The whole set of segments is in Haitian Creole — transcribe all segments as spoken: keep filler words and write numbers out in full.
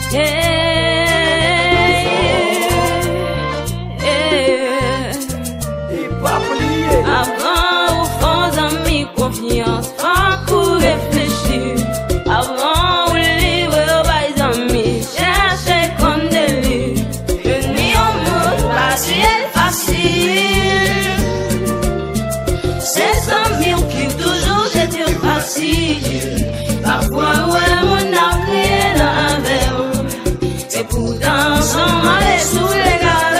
Hey, hey. Avan ou fè yon zanmi konfyans, fòk ou reflechi. Avan ou livre w bay zanmi, chèche konn de li. Vini yon moun pa si l fasil. Se zanmi w ki toujou jete fasil. Pafwa ou wè moun ap kriye nan avè w. Epoutan san mande sou legal.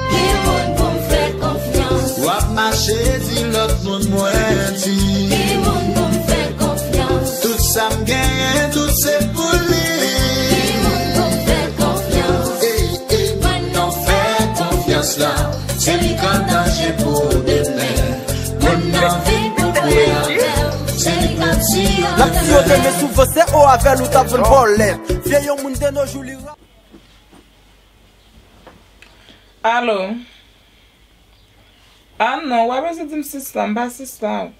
Ki moun pou m fè konfyans? W ap mache di lòt moun mwen di. Ki moun pou m fè konfyans? Tout sa m genyen, tout se pou li. Ki moun pou m fè konfyans? Ey, ey, moun nan fè konfyans la, se li k an danje pou demen. Moun nan vin pou kwe avè w, se li k ap tiye. L ap siyote, men souvan se o avè l ou t ap jwenn vòlè. Vye yon moun de nos jours li ra. Alo? Ah non, w ap ese di m sista, m pa sista w.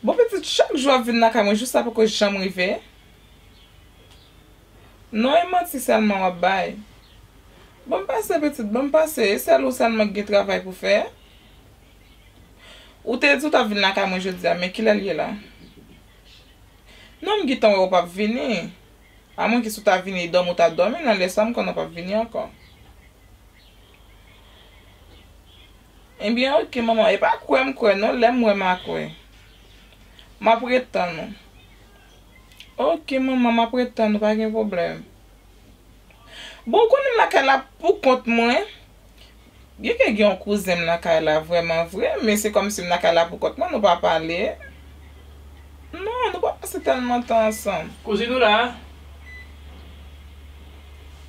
Bon, pitit, chak jou w ap vin lakay mwen, jou sa poko janm rive? Non, e manti sèlman w ap bay. Bon, m pase, pitit, bon, m pase. E sèl ou sèlman ki gen travay pou fè? Ou te di w t ap vin lakay mwen jodi a, men kilè l ye la? Non, m gentan wè w p ap vini. Amwenke si w ta vini e dòmi w t ap dòmi, nan lè sa a m konnen w p ap vini ankò. Ebyen, oke, manman. E pa kwè m kwè, non. Lè m wè, m a kwè. M ap ret tann ou. Oke, manman, m ap ret tann ou, pa gen pwoblèm. Bon, ou konnen m lakay la pou kont mwen. Byenke gen yon kouzen m lakay la vrèman vre, men se kòmsi m lakay la pou kont mwen, nou pa pale. Non, nou pa pase tèlman tan ansanm. Kouzin ou la?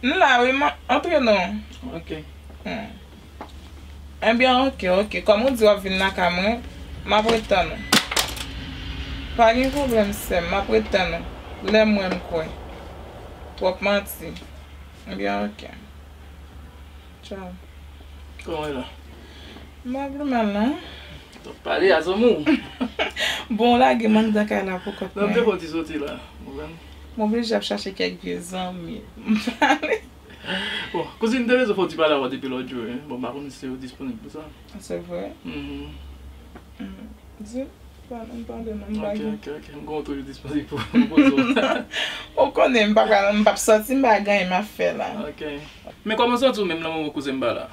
M la, wi, m antre non. Ok. Hmm. Ebyen, ok, ok. Kòm ou di w ap vin lakay mwen, m ap ret tann ou. Pa gen pwoblèm, sè m, m ap ret tann ou. Lè m wè m kwè. Twòp manti. Ebyen, ok. Tchaw. Kòman w ye la? M pa pi mal, non. T ap pale a zanmi w. Bon, w lage m anndan kay la pou kont mwen. Non, m te fè yon ti soti la, ou konprann? M oblije ap chache kèk vye zanmi. M pale. Bon, kouzin, m te bezwen fè yon ti pale avè w depi lòt jou, wi. Bon, m pa konn si w disponib pou sa. Se vre? Mhm. Mm. Di, pa, m pale non, m pa gen. Ok, ok, ok. M gen yon toujou disponib pou, pou poze w. Ou konnen m pa pral, m p ap sòti, m pa gen anyen m ap fè la. Ok. Men kòman w santi w menm nan moman kouzen m pa la?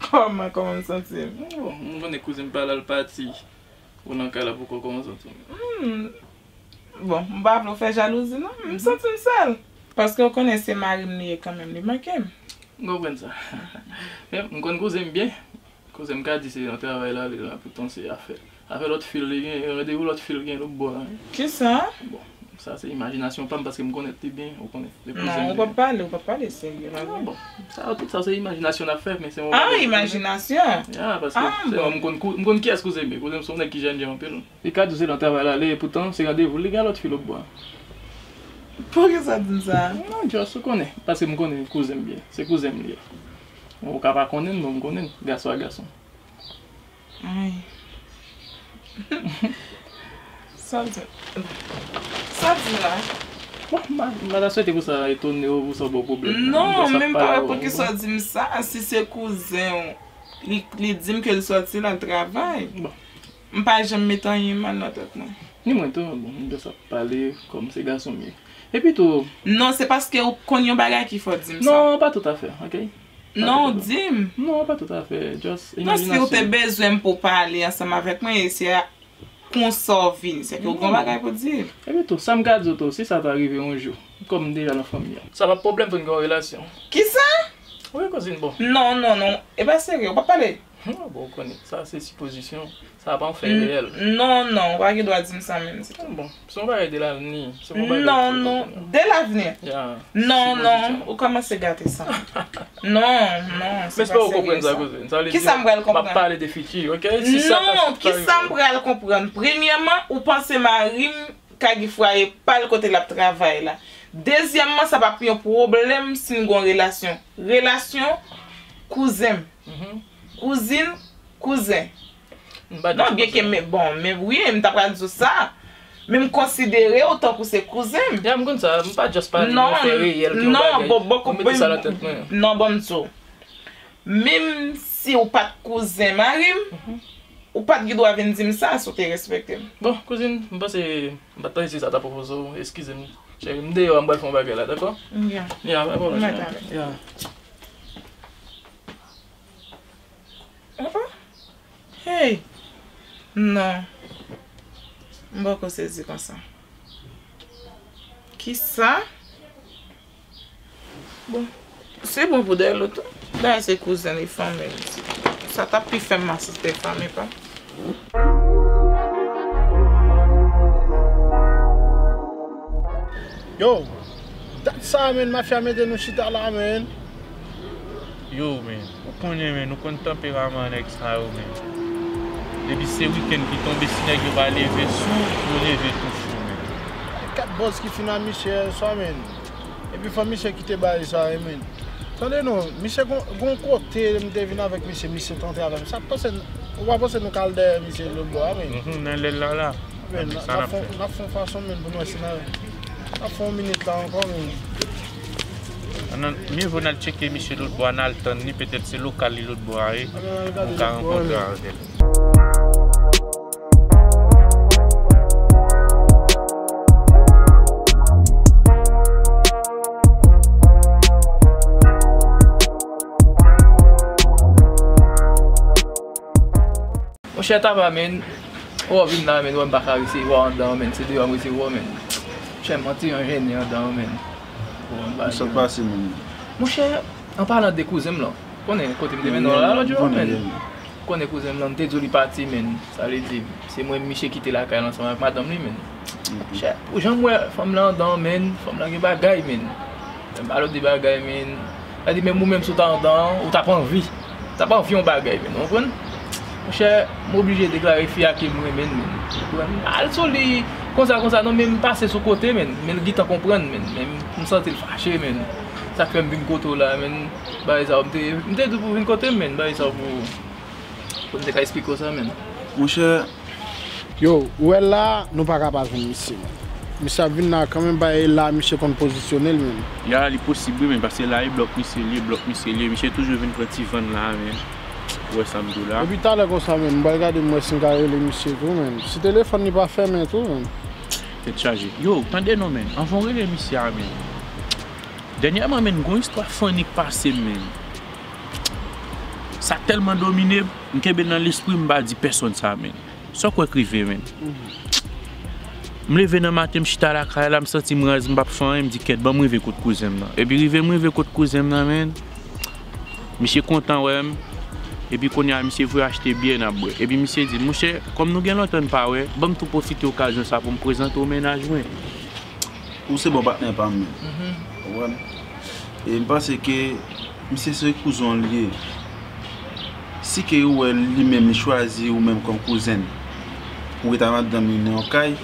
Kòman, kòman m santi m? Bon, m konnen kouzen m pa la, l pati. Ou nan kay la poko, kòman w santi w menm? Hmm. Bon, m pa vle w fè jalouzi non, m santi m sèl. Paske w konnen se mari m li ye kanmenm, li manke m. M konprann sa. Men, m konn kouzen m byen. Kouzen m ka di se nan travay l ale la, poutan se afè, afè lòt fi l li gen, randevou lòt fi l gen lòtbò a. Kisa? Bon, sa se imajinasyon pa m paske m konèt li byen, ou konnen. Non, ou p ap pale, ou p ap pale serye la. Non, bon, sa yo tout sa se imajinasyon n ap fè, men se yon bagay. Ah, imajinasyon? Ya, paske se mwen, m konn kou-, m konn kiyès kouzen m ye. Kouzen m se yon nèg ki jènjan anpil. Li ka di w se nan travay l ale, poutan se randevou l li gen lòt fi lòtbò a. Poukisa w di m sa? Non, just ou konnen, paske m konnen kouzen m byen. Se kouzen m li ye. Ou ka pa konnen l, men m konnen l, gason a gason. Ay. Sa w di, sa w di la? Bon, m pa, m pa ta swete pou sa etone w, pou sa ba w pwoblèm. Non, men m pa wè poukisa w di m sa, si se kouzen w, li, li di m ke l sòti nan travay. Bon. M pa janm met anyen mal nan tèt mwen. Ni mwen tou, bon, m just ap pale kòm se gason m ye. Epi tou. Non, se paske ou konn yon bagay ki fè w di m sa. Non, pa toutafè, ok? Non, di m. Non, pa toutafè, just imajinasyon. Non, si w te bezwen m pou w pale ansanm avèk mwen, e se konsa w vini, se ke w gen yon bagay pou w di. Epi tou, sa m ka di w tou, si sa ta rive yon jou, kòm m deja nan fanmi an, sa p ap pwoblèm pou n gen yon relasyon. Kisa? Wi, kouzin, bon. Non, non, non, e pa serye, w p ap pale. Non, bon, ou konnen, sa se sipozisyon, sa pa yon fè reyèl. Non, non, ou pa gen dwa di m sa menm ditou. Bon, se yon bagay de lavni, se yon bagay de... Non, non, de lavni. Ya. Non, non, ou kòmanse gate sa. Non, non, se pa serye sa. Men se pa ou konprann sa, kouzin. Sa vle di, kisa m pral konprann? M ap pale de fiti, ok? Si sa ta... Non, kisa m pral konprann? Premyèman, ou panse mari m ka gen fwaye pa l kote l ap travay la. Dezyèmman, sa p ap yon pwoblèm si n gen yon relasyon. Relasyon kouzen m. Mhm. Kouzin, kouzen. Non, byenke, men, bon, men wi, m ta pral di w sa. Men m konsidere w tankou se kouzen m. Ya, m konn sa. M pa just pale de yon fè reyèl ke yon bagay. Non, bon, bon, mwen mete sa nan tèt mwen. Non, bon, m di w. Menm si w pa t kouzen mari m, ou pa t gen dwa vin di m sa si w te respekte m. Bon, kouzin, m panse m pa t panse se sa ta pwopoze w. Eskize m, cheri. M deyò a, m pral fè yon bagay la, dakò? Ya. Ya, pa pwoblèm. Mwen mèt ale. Ya. Oh, oh. Hey! Non. M poko sezi konsa. Kisa? Bon, se bon pou Dèlo tou. Dayè se kouzen li, fanmi l. Sa t ap pi fè m asiste fanmi pa m. Yo, dat sa a, menn, mafya mete nou chita la, menn. Yo, menn, ou konnen, menn, ou konn tanperaman nèg sa yo, menn. Depi se wikenn ki tonbe, si nèg yo pa leve sou, yo leve tou cho, menn. Kat bòz ki fin a misye yè swa, menn. Epi fò misye kite bagay sa, wi, menn. Tande non, misye gon, gon kote m te vin avèk misye, misye t antre avè m. Sa k panse, ou pa panse nou ka al dèyè misye lòt bò a, menn? Mhm, nan lè l la, la. Menn, n ap fè, n ap fè yon fason, menn, pou nou wè si n a, n ap fè yon minit la ankò, menn. Ann, mye vo n al tcheke misye lòt bò a, n al tann li, petèt se lokal li lòt bò a ye. Nou ka rankontre avè l. Monchè, Taba, menn, ou vin la, menn, ou wè m pa ka resevwa w anndan, menn, se deyò m resevwa w, menn. Monchè, m santi yon jennen anndan, menn. Bon, m pa... Sa k pase, menn? Monchè, an palan de kouzen m lan, konnen kote m te mennen w la lòt jou a, menn. Konnen kouzen m lan, m te di w li pati, menn. Sa vle di, se mwen misye kite lakay la ansanm ak madanm li, menn. Chè, pou jan m wè fanm lan anndan, menn, fanm lan gen bagay, menn. Lè m pale w de bagay, menn. Sa di, menm ou menm si w ta anndan an, ou t ap anvi. T ap anvi yon bagay, menn. Ou konprann? Monchè, m oblije deklare fi a ke m renmen l, menn. Ou konprann? Al sou li, konsa, konsa, non, men m pase sou kote, menn. Men l gentan konprann, menn. Men m santi l fache, menn. Sa k fè m vin kote w la, menn. Bagay sa yo, m te, m te di w pou w vin kote m, menn. Bagay sa yo pou, pou m te ka esplike w sa, menn. Monchè. Yo, ou wè la, nou pa ka pa jwenn misye, menn. Misye ap vin la kanmenm, bagay la, misye konn pozisyone l, menn. Ya, li posib, wi, menn, paske la, e blòk misye li ye, blòk misye li ye. Misye toujou vin pran ti vann la, menn. Ou wè sa m di w la? Depi talè konsa, menn, m pral gade m wè si m ka rele misye tou, menn. Si telefòn li pa fèmen tou, menn. Tèt chaje. Yo, tande non, menn. Anvan w rele misye a, menn. Dènyèman, menn, gon istwa funny k pase m, menn. Sa tèlman domine m, m kenbe l nan lespri m, m pa di pèsonn sa, menn. Sa w kwè k rive, menn? M leve nan maten, m chita lakay la, m santi m raz, m p ap fè anyen, m di, "Kèt, ban m rive kot kouzen m nan." Epi rive m rive kot kouzen m nan, menn, misye kontan wè m. Epi kounye a, misye voye achte byè n ap bwè. Epi misye di, "Monchè, kòm nou gen lontan n pa wè, ban m tou pwofite okazyon sa pou m prezante w mennaj mwen." Ou se bon patnè pa m, menn. Ou konprann? E m panse ke misye se kouzen w li ye. Si ke ou wè li menm li chwazi ou menm kòm kouzen l pou ret a madanm li nan yon kay,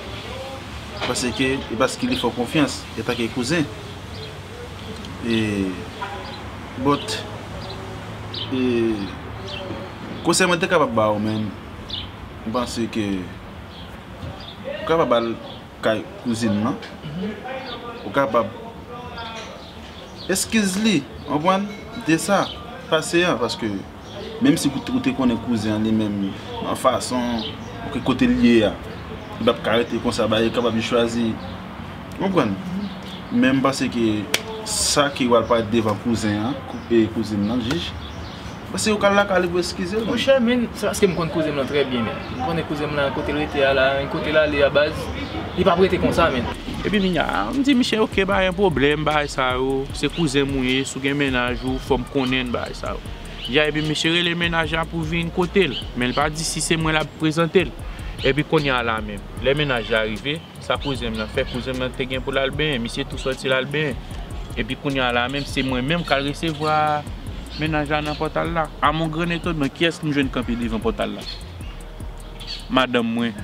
paske, e paske li fè w konfyans antanke kouzen. E, but, e, konsèy mwen te kapab ba ou, menn, m panse ke ou kapab al kay kouzin nan, ou kapab eskize li, konprann, de sa k pase an, paske menm si ou te konnen kouzen an li menm, nan fason, ke kote l ye a, li p ap ka rete konsa, bagay li kapab li chwazi, konprann. Men m panse ke sa ke w al parèt devan kouzen an, kou-, e kouzin nan, jij, paske ou ka al lakay li pou eskize l, menn. Monchè, menn, se paske m konn kouzen m lan trè byen, menn. M konnen kouzen m lan, kote l rete a la, kote l ale a baz, li p ap rete konsa, menn. Epi Minya, m di misye, "Ok, pa gen pwoblèm, bagay sa yo, se kouzen m ou ye, si w gen mennaj ou, fò m konnen bagay sa yo." Ya, epi misye rele mennaj la pou vin kote l, men l pa di si se mwen l ap prezante l. Epi kounye a la menm, lè mennaj la rive, sa kouzen m nan fè, kouzen m nan te gen pou l al benyen, misye tou sòti l al benyen. Epi kounye a la menm, se mwen menm k al resevwa mennaj la nan pòtal la. A mon gran etònman, kiyès m jwenn kanpe devan pòtal la? Madanm mwen.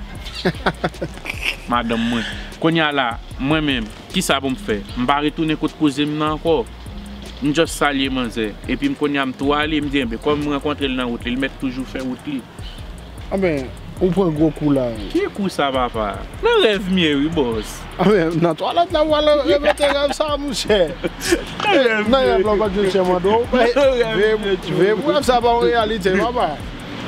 Madanm mwen. Kounye a la, mwen menm, kisa pou m fè? M pa retounen kot kouzen m nan ankò. M just salye manzè. Epi m kounye a m tou ale, m di, enben, kòm m rankontre l nan wout li, li mèt toujou fè wout li. Anben, Ou pran gwo kou la wi. Ki kou sa papa? Nan rèv m ye wi bòs. Nan twalèt la w al repete rèv sa monchè. Nan rèv la w pa t jwenn chè mande w. Veye pou rèv sa pa yon reyalite papa.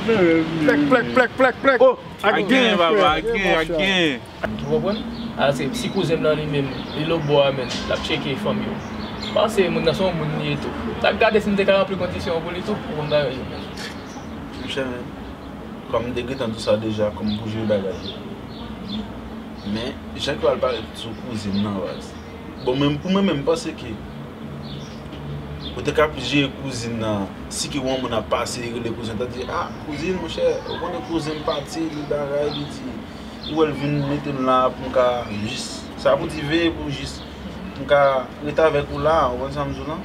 Plèk plèk plèk plèk plèk. Oh, ak gen papa, ak gen, ak gen. Ou konprann? A se si kouzen m lan li menm, li lòtbò a menm, l ap tcheke fanm yo. M panse moun nan se yon moun li ye tou. L ap gade si m te ka ranpli kondisyon an pou li tou, pou m ta jwenn. Monchè men, kòm m te gentan di w sa deja, kòm pou jere bagay yo. Men, jan ke w al parèt sou kouzen m nan baz. Bon, men pou mwen menm, m panse ke ou te ka plis jere kouzin nan, si ke yon moun ap pase, li rele kouzen, ta di, ah, kouzin, monchè, ou konnen kouzen m pati, li bagay, li di, li wè l vin mete m la pou m ka jis, sa pou di veye pou jis, m ka rete avèk ou la, ou konn sa m di w lan?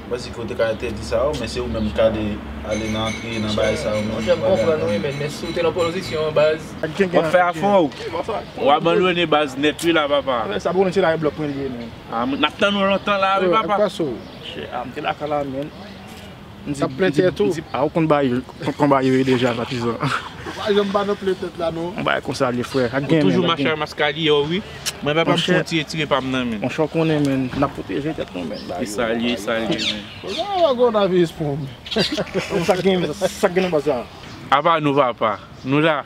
M panse ke w te ka entèdi sa yo, men se ou menm k ale, ale nan antre nan bagay sa yo menm. Monchè, m konprann wi, men, men si w te nan pozisyon an baz. W ap fè afè w. W abandone baz nèt wi la papa. Sa pou nou se la blòk mwen li ye men. Ah, n ap tann ou lontan la wi papa. Monchè, ah, m te lakay la men. M di, m di, m di, ah, ou konn bagay, konn bagay yo ye deja patizan. Ou pa janm pa nan plen tèt la non. Yon bagay konsa li ye frè. Ou toujou mache ak maskadiyè w wi. Mwen papa m fè yon ti retire pa m nan men. Monchè, ou konnen men, n ap pwoteje tèt nou men. E sa l ye, e sa l ye men. Sa pa kòwonaviris pran w men. Sa k gen, sa k gen nan baz la? Apa nou papa, nou la.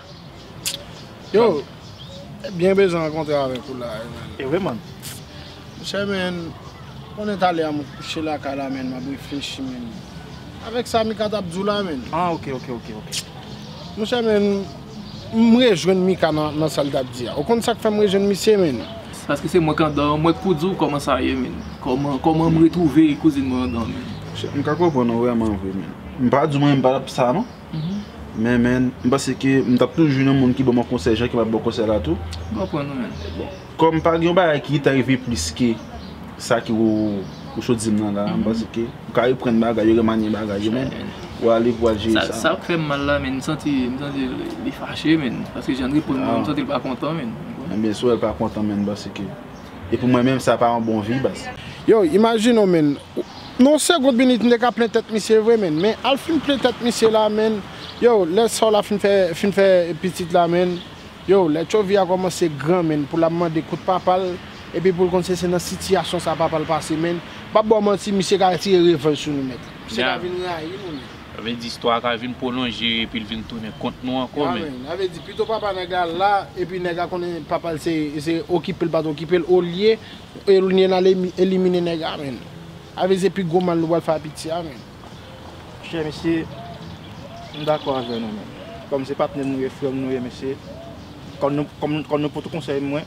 Yo, byen bezwen rankontre avèk ou la wi men. E vre man. Monchè men, konnen talè a m kouche lakay la men, m ap reflechi men. Avèk sa Mika t ap di w la men. Ah, ok, ok, ok, ok. Monchè men, m rejwenn Mika nan, nan sa l t ap di a. Ou konn sa k fè m rejwenn misye men? Paske se mwen k andan, mwen k pou di w kòman sa ye men. Kòman, kòman m retwouve kouzin mwen andan men. Monchè, m ka konprann ou vrèman vre men. M pa di w mwen m pa t ap sa non. Men, men, m panse ke m t ap toujou jwenn yon moun ki ban mwen konsèy jan ke m ap ba w konsèy la tou. M konprann ou men. Bon, kòm pa gen yon bagay ki ta rive plis ke sa ke ou, ou sot di m nan la, m panse ke ou ka reprann bagay yo, remanye bagay yo men. Ou ale pou al jere sa. Sa k fè m mal la men, m santi, m santi li, li fache men. Paske jan l reponn mwen, m santi l pa kontan men. Ebyen, si w wè l pa kontan men, m panse ke e pou mwen menm, sa pa yon bon vi baz. Yo, imajine w men, nan yon segond minit m te ka plen tèt misye vre men, men al fin plen tèt misye la men, yo, lè sè w la fin fè, fin fè pitit la men, yo, lè tchovi a kòmanse gran men, pou l ap mande kout papa l, epi pou l konn se, se nan sitiyasyon sa papa l pase men, m p ap ba w manti, misye ka retire revanj sou nou nèt. Misye ka vin rayi nou men. Sa vle di istwa a ka vin pwolonje epi l vin tounen kont nou ankò men. Sa vle di pito papa nèg la la, epi nèg la konnen papa l se, se okipe l pa t okipe l, olye, olye n al elimine nèg la men. Sa vle di se pi gwo mal nou pral fè a piti a men. Chè mesye, m dakò avè nou men. Kòm se patnè nou ye, frè nou ye mesye, kòm nou, kòm, kòm nou pot konsèy mwen,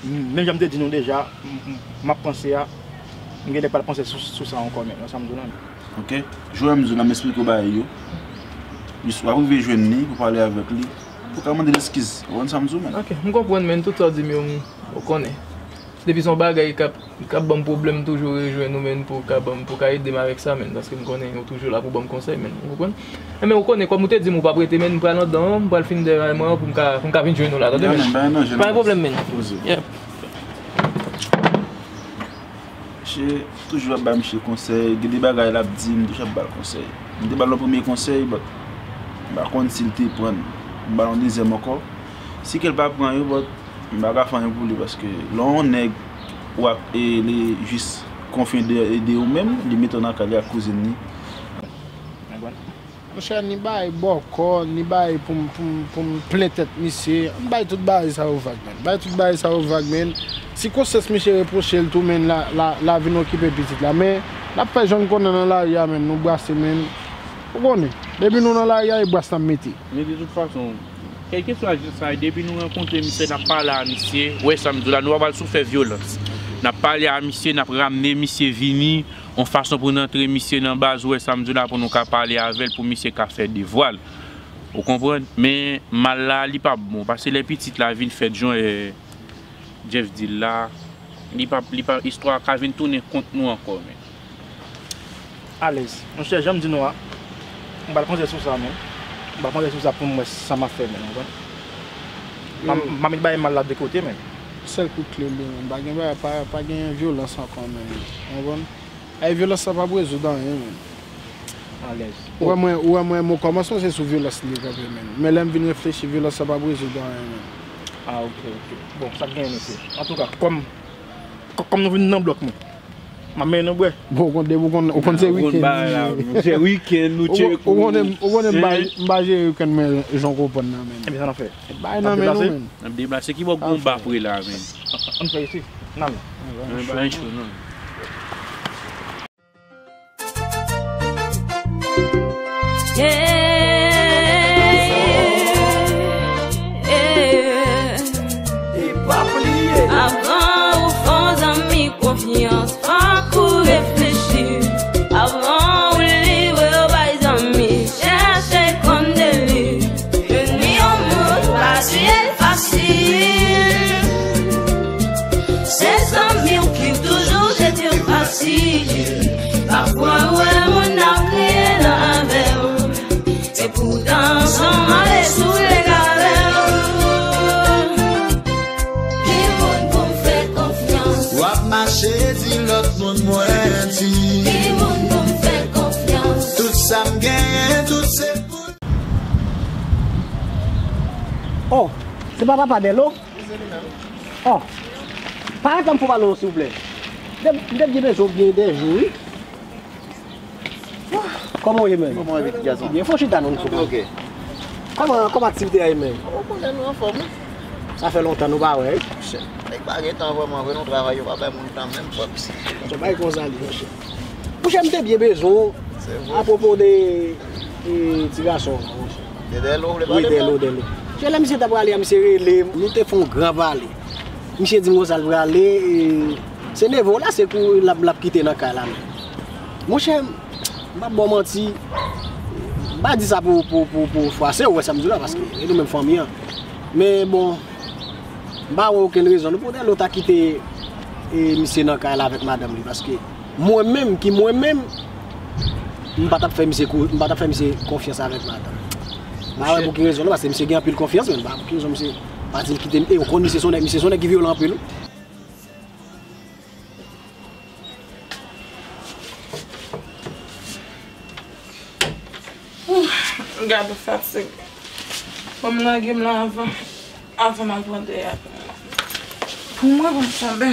menm jan m te di nou deja, m, m, m ap panse a, m gen lè pral panse sou, sou sa ankò men, nan sa m di w la men. Ok. Jan m di w la, m esplike w bagay yo. Jis w ap rive jwenn li pou pale avèk li. Pou ka mande l eskiz. Ou konprann sa m di w men? Ok, m konprann men, tout sa w di m yo, m, ou konnen. Depi se yon bagay k ap, k ap ban m pwoblèm, m toujou rejwenn ou men pou ka ban m, pou ka ede m avèk sa men, paske m konnen ou toujou la pou ban m konsèy men, ou konprann? Enben ou konnen, kòm ou te di m ou p ap rete men, m pral anndan an, m pral fin dèyè kay mwen an pou m ka, pou m ka vin jwenn ou la, tande men? Pa gen pwoblèm men. Misye toujou ap bay misye konsèy, gen de bagay l ap di m, toujou ap ba l konsèy. M te ba l yon premye konsèy, but m pa konn si l te pran l. M ba l yon dezyèm ankò. Si ke l pa pran yo, but m pa ka fè anyen pou li, paske lè yon nèg w ap, e, li jis konfye de, de ou menm, li mete w nan kay li ak kouzin li. Monchè, ni bay bòkò, ni bay pou m, pou m, pou m plen tèt misye. M bay tout bagay sa yo vag, men. M bay tout bagay sa yo vag, men. Si konsyans misye repwoche l tou, men, la, la, la vin okipe pitit la. Men, n ap fè jan n konnen nan lari a, men, nou brase, men. Ou konnen, depi nou nan lari a, e bras n ap mete. Men de tout fason, kèlkeswa jan sa ye, depi nou rankontre misye, n ap pale a misye, ou wè sa m di w la, nou pa pral sou fè vyolans. N ap pale a misye, n ap ramne misye vini, yon fason pou n antre misye nan baz, ou wè sa m di w la, pou nou ka pale avè l, pou misye ka fè devwa l. Ou konprann? Men mal la, li p ap bon, paske lè pitit la vin fèt, jan, eh, Jeff di l la, li p ap, li p ap, istwa a ka vin tounen kont nou ankò, men. Alèz. Monchè, jan m di nou a, m pral panse sou sa, men. M pral panse sou sa pou m wè sa m ap fè, men, ou konprann? M ap, m ap met bagay mal la de kote, men. Sèl kout kle l ye, men. Pa gen bagay, pa, pa gen vyolans ankò, men. Ou konprann? Ay, vyolans la p ap rezoud anyen, men. Alèz. Ou wè mwen, ou wè mwen, mon kòmansman se sou vyolans li kanpe, menn. Men lè m vin reflechi, vyolans sa p ap rezoud anyen, menn. Ah, ok, ok. Bon, sa k genyen, mesye? Antouka, kòm, kò- kòm nou vin nan blòk mwen, m ap mennen nou bwè. Bon, ou konn, ou konn, ou konn se wikenn. Se wikenn, nou tcheke. Ou konnen, ou konnen m pa, m pa jere wikenn mwen jan w konprann nan, menn. Ebyen, sa n ap fè? Bay nan men nou, menn. N ap deplase. Ki bò gon ba pre la, menn? Ann fè isi. Nan men. Ann ba cho, non. Avan ou fè yon zanmi konfyans, fòk ou reflechi. Avan ou livre w bay zanmi, chèche konn de li. Vini yon moun pa si l fasil. Se zanmi w ki toujou jete w fasil. Pafwa ou wè moun ap riye nan avè w. Epoutan san male sou lek avè w. Ki moun pou m fè konfyans? W ap mache di lòt moun mwen di. Ki moun pou m fè konfyans? Tout sa m genyen, tout se pou. Oh, se pa papa Delo? Oh, pa retan pou pale w, silvouplè. M te, m te byen bezwen w byen de jou, wi. Kòman w ye, menm? Kòman w ye, pitit gason? Byen, fò chita non, sou. Ok. Kòman, kòman aktivite a ye, menm? Ou konnen nou anfòm, wi. Sa fè lontan nou pa wè, wi. Nèg pa gen tan vrèman, vre, nou travay, yo pa bay moun tan menm, frè m. Se bay konsa li, monchè. Monchè, m te byen bezwen w. Se vre. Apwopo de, e, ti gason an, monchè. De Delo, ou vle pale de Delo? Wi, Delo, Delo. Monchè, lè misye t ap prale a, misye rele m, nou te fè yon gran pale. Misye di m konsa l prale, e, se neve w la, se kou l ap, l ap kite nan kay la, menm. Monchè, m p ap ba w manti, m pa di sa pou, pou, pou, pou fwase w, wè sa m di w la, paske e nou menm fanmi an. Men bon, m pa wè okenn rezon non pou Delo ta kite, e, misye nan kay la avèk madanm li, paske mwen menm, ki mwen menm, m pa t ap fè misye kou, m pa t ap fè misye konfyans avèk madanm. M pa wè pou ki rezon non, paske misye gen anpil konfyans, men m pa wè pou ki rezon misye pa di l kite m. E ou konn misye se yon nèg, misye se yon nèg ki vyolan anpil, wi. Gade fatig. Bon, m lage m la avan, avan m al pran deyè pou mwen. Pou mwen, pou m tonbe.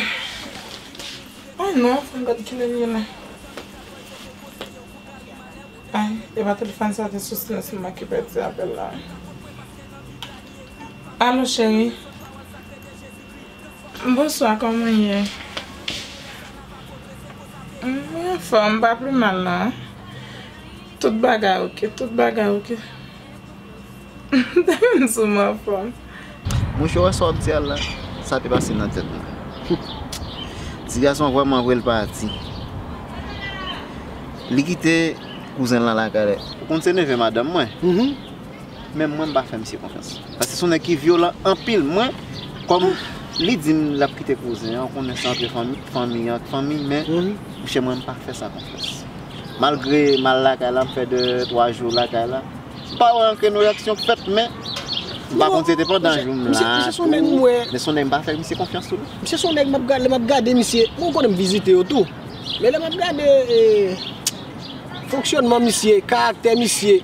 Ay non, fò m gade kilè l ye la. Ay, e pa telefòn sa te sou silans, m manke pèdi apèl la. Alo, cheri. Bonswa, kòman w ye? M anfòm, m pa pli mal non. Tout bagay oke, tout bagay oke. M te vin sou m anfòm. Monchè, w wè sa w ap di a la, sa te pase nan tèt mwen. Ti gason vrèman vre l pati. Li kite kouzen l nan lakay la. Ou konn se neve madanm mwen. Men mwen, m pa fè misye konfyans. Paske se yon nèg ki vyolan anpil. Mwen, kòm li di m l ap kite kouzen an, ou konnen se antre fanmi, fanmi an ak fanmi, men, monchè, mwen, m pa fè sa konfyans. Malgre m al lakay la, m fè de, twa jou lakay la, m pa wè ankenn reyaksyon k fèt, men, m pa konn si se te pandan jou m la tou, men se yon nèg m pa fè misye konfyans tou, non. Misye se yon nèg m ap gade, lè m ap gade misye, mwen konnen m vizite yo tou. Men lè m ap gade, e, fonksyònman misye, karaktè misye,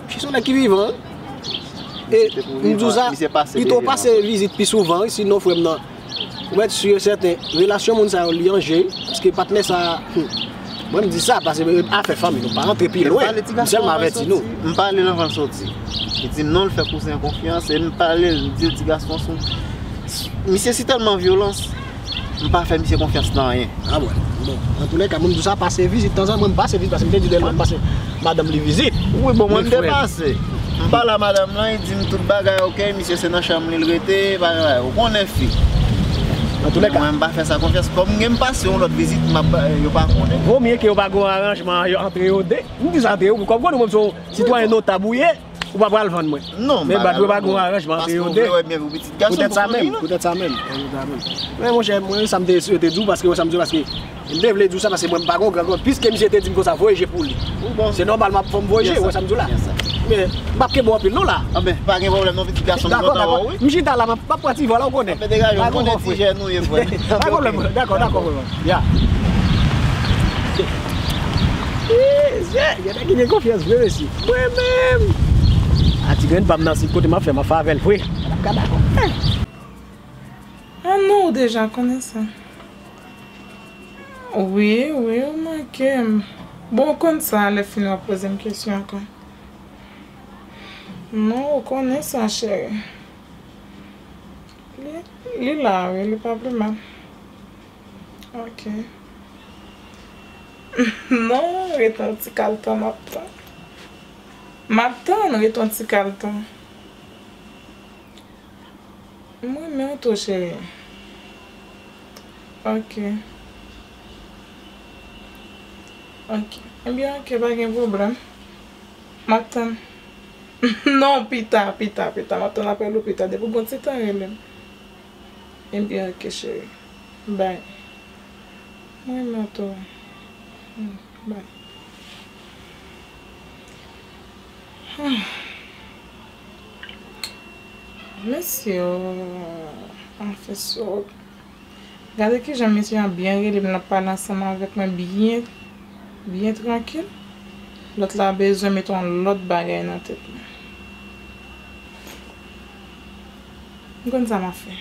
misye se yon nèg ki vivan, wi. E m di w sa, pito w pase vizit pi souvan, wi, sinon, frè m nan, ou mèt si e sèten, relasyon moun sa yo, li an je, paske patnè sa, hmm, mwen, m di sa, paske afè fanmi, nou pa rantre pi lwen, m sèlman avèti nou. M pale l anvan l soti. Li di m non, l fè kouzen an konfyans, e m pale l, m di l, ti gason, sou, misye si tèlman vyolans, m pa fè misye konfyans nan anyen. Ah bon. Bon, antoulèka, mwen m di w sa, pase vizit tanzantan, mwen m pase vizit, paske m te di Delo m pase madanm li vizit. Wi, bon, mwen m te pase. M pale a madanm lan, li di m tout bagay oke, misye se nan chanm li l rete, bagay, ou konnen fi. Antoulèka. Mwen m pa fè sa konfyans, kòm gen m pase yon lòt vizit, m ap, yo pa konnen. Vomye ke yo pa gen yon aranjman antre yo de. M di sa antre yo, kòm konnen mwen se yon sitwayen notab ou ye. Ou pa pral vann mwen. Non, men bat yo pa gen yon aranjman antre yo de. Poutèt sa menm, poutèt sa menm, poutèt sa menm. Men monchè, mwen sa m te swete di w, paske wè sa m di w, paske m te vle di w sa, paske mwen m pa gen yon gran kò, piske misye te di m konsa, voye je pou li. Se nòmal m ap fò m voye je, wè sa m di w la. Men m p ap kenbe w anpil non la. Anben, pa gen pwoblèm non, pitit gason m kontan wè w, wi. M chita la, m ap pran ti vòl la, ou konnen. Anben, degaje w, m konnen ti jèn ou ye, frè. Pa gen pwoblèm, dakò, dakò, frè. Ya. Wi, se, gen nèg ki gen konfyans vre, mesye. Mwen menm. A ti grenn pa m nan, si kote m ap fè, m ap fè avè l vre. Mwen pa ka dakò. Ah non, ou deja konnen sa. Wi, wi, ou manke m. Bon, ou konn sa, lè fini w ap poze m kesyon ankò. Non, ou konnen sa, cheri. Li, li la, wi, li pa pi mal. Ok. Non, ret yon ti kal tan, m ap tann. M ap tann, ret yon ti kal tan. M renmen w tou, cheri. Ok. Ok. Ebyen, ok, pa gen pwoblèm. M ap tann. Non, pita, pita, pita. M ap tann apèl ou pita. Depi w gen yon ti tan, rele m. Ebyen, ok, cheri. Bye. Mwen renmen w tou. Hmm, bye. Hmm. Mesye, oh, anfen, so. Gade kijan mesye an byen rele m, l ap pale ansanm avèk mwen byen, byen trankil. Lòt la bezwen met yon lòt bagay nan tèt mwen. M konn sa m ap fè.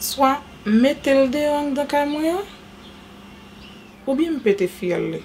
Swa mete l deyò anndan kay mwen an, oubyen m pete fyèl li.